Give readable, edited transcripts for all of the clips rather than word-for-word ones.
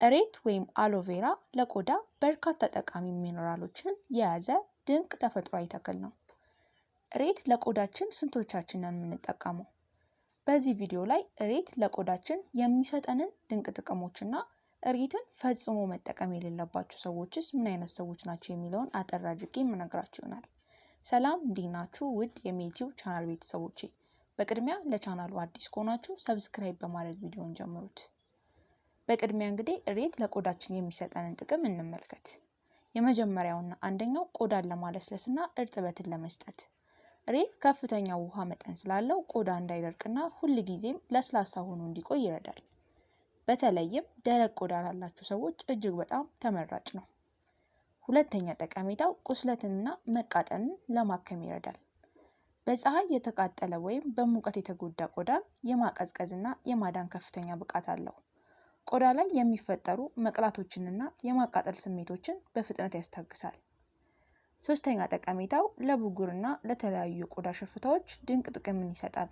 እሬት ወይም aloe vera ለቆዳ በርካታ ጠቃሚ ሚነራሎችን የያዘ ድንቅ ተፈጥሯዊ ተክል ነው። እሬት ለቆዳችን ስንቶቻችን ነን የምንጠቀመው? በዚህ ቪዲዮ ላይ እሬት ለቆዳችን የሚሰጠንን ድንቅ ጥቅሞችና እሬትን ፈጽሞ መጠቀም የሌለባቸው ሰዎችስ ምን አይነት ሰዎች ናቸው የሚለውን አጠር አድርጌ የምነግራችሁ ይሆናል። ሰላም፣ እንዴት ናችሁ? ውድ የሜቲው ቻናል ቤተሰቦቼ፣ በቅድሚያ ለቻናሉ አዲስ ከሆናችሁ subscribe በማድረግ ቪዲዮን ጀምሩት። በቅድሚያ እንግዲህ እሬት ለቆዳችን የሚሰጠንን ጥቅም እንመልከት። የመጀመሪያውና አንደኛው ቆዳን ለማለስለስና እርጥበትን ለመስጠት። እሬት ከፍተኛ ውሃ መጠን ስላለው ቆዳ እንዳይደርቅና ሁልጊዜም ለስላሳ ሆኖ እንዲቆይ ይረዳል። በተለይም ደረቅ ቆዳ ላላቸው ሰዎች እጅግ በጣም ተመራጭ ነው። ሁለተኛ ጠቀሜታው ቁስለትንና መቃጠንን ለማከም ይረዳል። በፀሐይ የተቃጠለ ወይም በሙቀት የተጎዳ ቆዳን የማቀዝቀዝና የማዳን ከፍተኛ ብቃት አለው። ቆዳ ላይ የሚፈጠሩ መቅላቶችንና የማቃጠል ስሜቶችን በፍጥነት ያስታግሳል። ሶስተኛ ጠቀሜታው ለብጉርና ለተለያዩ የቆዳ ሽፍታዎች ድንቅ ጥቅምን ይሰጣል።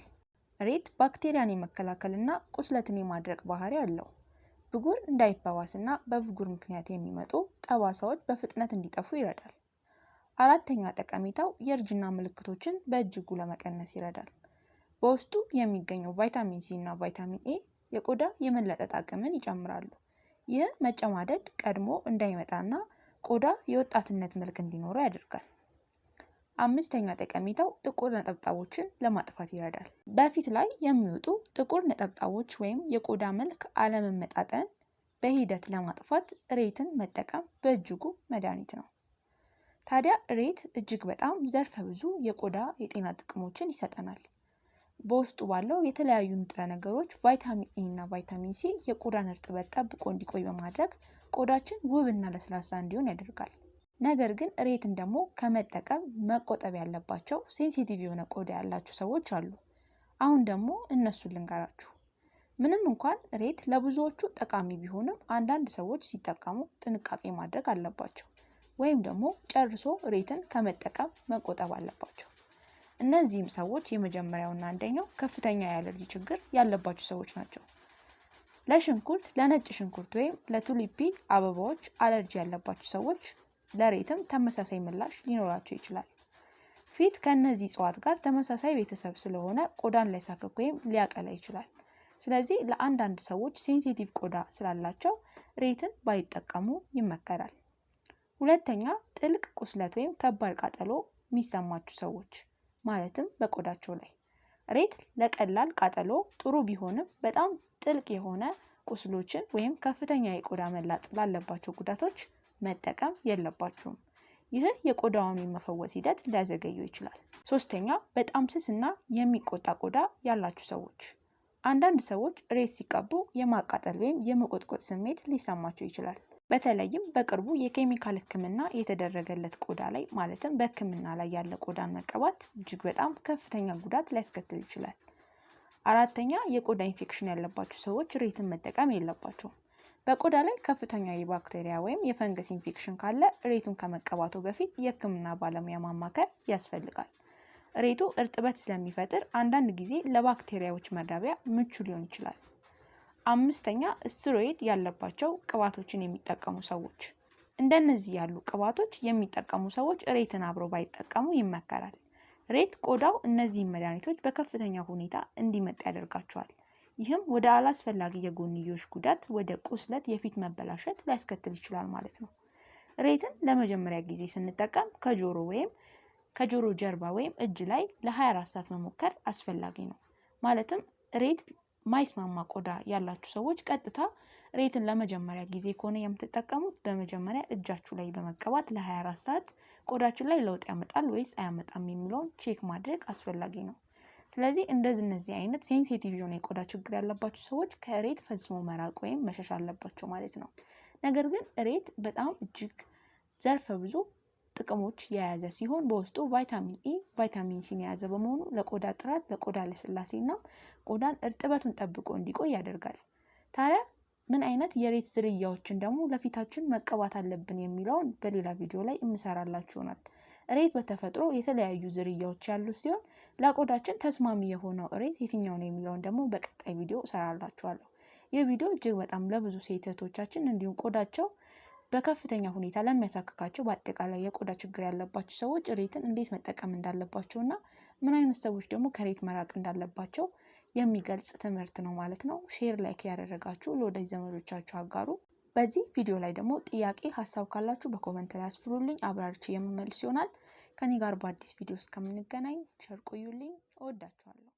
እሬት ባክቴሪያን የመከላከልና ቁስለትን የማድረቅ ባህሪ አለው። ብጉር እንዳይባባስና በብጉር ምክንያት የሚመጡ ጠባሳዎች በፍጥነት እንዲጠፉ ይረዳል። አራተኛ ጠቀሜታው የእርጅና ምልክቶችን በእጅጉ ለመቀነስ ይረዳል። በውስጡ የሚገኘው ቫይታሚን ሲ እና ቫይታሚን ኤ የቆዳ የመለጠጥ አቅምን ይጨምራሉ። ይህ መጨማደድ ቀድሞ እንዳይመጣና ቆዳ የወጣትነት መልክ እንዲኖረው ያደርጋል። አምስተኛ ጠቀሜታው ጥቁር ነጠብጣቦችን ለማጥፋት ይረዳል። በፊት ላይ የሚወጡ ጥቁር ነጠብጣቦች ወይም የቆዳ መልክ አለመመጣጠን በሂደት ለማጥፋት እሬትን መጠቀም በእጅጉ መድኃኒት ነው። ታዲያ እሬት እጅግ በጣም ዘርፈ ብዙ የቆዳ የጤና ጥቅሞችን ይሰጠናል። በውስጡ ባለው የተለያዩ ንጥረ ነገሮች ቫይታሚን ኤ እና ቫይታሚን ሲ የቆዳን እርጥበት ጠብቆ እንዲቆይ በማድረግ ቆዳችን ውብ እና ለስላሳ እንዲሆን ያደርጋል። ነገር ግን እሬትን ደግሞ ከመጠቀም መቆጠብ ያለባቸው sensitive የሆነ ቆዳ ያላቸው ሰዎች አሉ። አሁን ደግሞ እነሱን ልንገራችሁ። ምንም እንኳን እሬት ለብዙዎቹ ጠቃሚ ቢሆንም አንዳንድ ሰዎች ሲጠቀሙ ጥንቃቄ ማድረግ አለባቸው፣ ወይም ደግሞ ጨርሶ እሬትን ከመጠቀም መቆጠብ አለባቸው። እነዚህም ሰዎች የመጀመሪያውና አንደኛው ከፍተኛ የአለርጂ ችግር ያለባቸው ሰዎች ናቸው። ለሽንኩርት፣ ለነጭ ሽንኩርት ወይም ለቱሊፒ አበባዎች አለርጂ ያለባቸው ሰዎች ለሬትም ተመሳሳይ ምላሽ ሊኖራቸው ይችላል። ፊት ከእነዚህ እጽዋት ጋር ተመሳሳይ ቤተሰብ ስለሆነ ቆዳን ሊያሳክክ ወይም ሊያቀላ ይችላል። ስለዚህ ለአንዳንድ ሰዎች sensitive ቆዳ ስላላቸው ሬትን ባይጠቀሙ ይመከራል። ሁለተኛ፣ ጥልቅ ቁስለት ወይም ከባድ ቃጠሎ የሚሰማችሁ ሰዎች፣ ማለትም በቆዳቸው ላይ። ሬት ለቀላል ቃጠሎ ጥሩ ቢሆንም በጣም ጥልቅ የሆነ ቁስሎችን ወይም ከፍተኛ የቆዳ መላጥ ላለባቸው ጉዳቶች መጠቀም የለባችሁም። ይህ የቆዳውን የመፈወስ ሂደት ሊያዘገየው ይችላል። ሶስተኛ፣ በጣም ስስ እና የሚቆጣ ቆዳ ያላችሁ ሰዎች። አንዳንድ ሰዎች ሬት ሲቀቡ የማቃጠል ወይም የመቆጥቆጥ ስሜት ሊሰማቸው ይችላል። በተለይም በቅርቡ የኬሚካል ሕክምና የተደረገለት ቆዳ ላይ፣ ማለትም በሕክምና ላይ ያለ ቆዳን መቀባት እጅግ በጣም ከፍተኛ ጉዳት ሊያስከትል ይችላል። አራተኛ፣ የቆዳ ኢንፌክሽን ያለባቸው ሰዎች ሬትን መጠቀም የለባቸውም። በቆዳ ላይ ከፍተኛ የባክቴሪያ ወይም የፈንገስ ኢንፌክሽን ካለ ሬቱን ከመቀባቱ በፊት የሕክምና ባለሙያ ማማከር ያስፈልጋል። ሬቱ እርጥበት ስለሚፈጥር አንዳንድ ጊዜ ለባክቴሪያዎች መራቢያ ምቹ ሊሆን ይችላል። አምስተኛ፣ ስትሮይድ ያለባቸው ቅባቶችን የሚጠቀሙ ሰዎች። እንደነዚህ ያሉ ቅባቶች የሚጠቀሙ ሰዎች ሬትን አብረው ባይጠቀሙ ይመከራል። ሬት ቆዳው እነዚህን መድኃኒቶች በከፍተኛ ሁኔታ እንዲመጥ ያደርጋቸዋል። ይህም ወደ አላስፈላጊ የጎንዮሽ ጉዳት፣ ወደ ቁስለት፣ የፊት መበላሸት ሊያስከትል ይችላል ማለት ነው። ሬትን ለመጀመሪያ ጊዜ ስንጠቀም ከጆሮ ወይም ከጆሮ ጀርባ ወይም እጅ ላይ ለ24 ሰዓት መሞከር አስፈላጊ ነው። ማለትም ሬት ማይስማማ ቆዳ ያላችሁ ሰዎች ቀጥታ ሬትን ለመጀመሪያ ጊዜ ከሆነ የምትጠቀሙት በመጀመሪያ እጃችሁ ላይ በመቀባት ለ24 ሰዓት ቆዳችን ላይ ለውጥ ያመጣል ወይስ አያመጣም የሚለውን check ማድረግ አስፈላጊ ነው። ስለዚህ እነዚህ አይነት sensitive የሆነ የቆዳ ችግር ያለባቸው ሰዎች ከእሬት ፈጽሞ መራቅ ወይም መሸሽ አለባቸው ማለት ነው። ነገር ግን እሬት በጣም እጅግ ዘርፈ ብዙ ጥቅሞች የያዘ ሲሆን በውስጡ ቫይታሚን ኤ፣ ቫይታሚን ሲን የያዘ በመሆኑ ለቆዳ ጥራት፣ ለቆዳ ልስላሴና ቆዳን እርጥበቱን ጠብቆ እንዲቆይ ያደርጋል። ታዲያ ምን አይነት የሬት ዝርያዎችን ደግሞ ለፊታችን መቀባት አለብን የሚለውን በሌላ ቪዲዮ ላይ የምሰራላችሁ ይሆናል። እሬት በተፈጥሮ የተለያዩ ዝርያዎች ያሉት ሲሆን ለቆዳችን ተስማሚ የሆነው እሬት የትኛው ነው የሚለውን ደግሞ በቀጣይ ቪዲዮ እሰራላችኋለሁ። ይህ ቪዲዮ እጅግ በጣም ለብዙ ሴት እህቶቻችን እንዲሁም ቆዳቸው በከፍተኛ ሁኔታ ለሚያሳክካቸው በአጠቃላይ የቆዳ ችግር ያለባቸው ሰዎች እሬትን እንዴት መጠቀም እንዳለባቸው እና ምን አይነት ሰዎች ደግሞ ከሬት መራቅ እንዳለባቸው የሚገልጽ ትምህርት ነው ማለት ነው። Share፣ like ያደረጋችሁ ለወዳጅ ዘመዶቻችሁ አጋሩ። በዚህ ቪዲዮ ላይ ደግሞ ጥያቄ፣ ሀሳብ ካላችሁ በ comment ላይ አስፍሩልኝ፣ አብራርቼ የምመልስ ይሆናል። ከኔ ጋር በአዲስ ቪዲዮ እስከምንገናኝ ቸር ቆዩልኝ። እወዳችኋለሁ።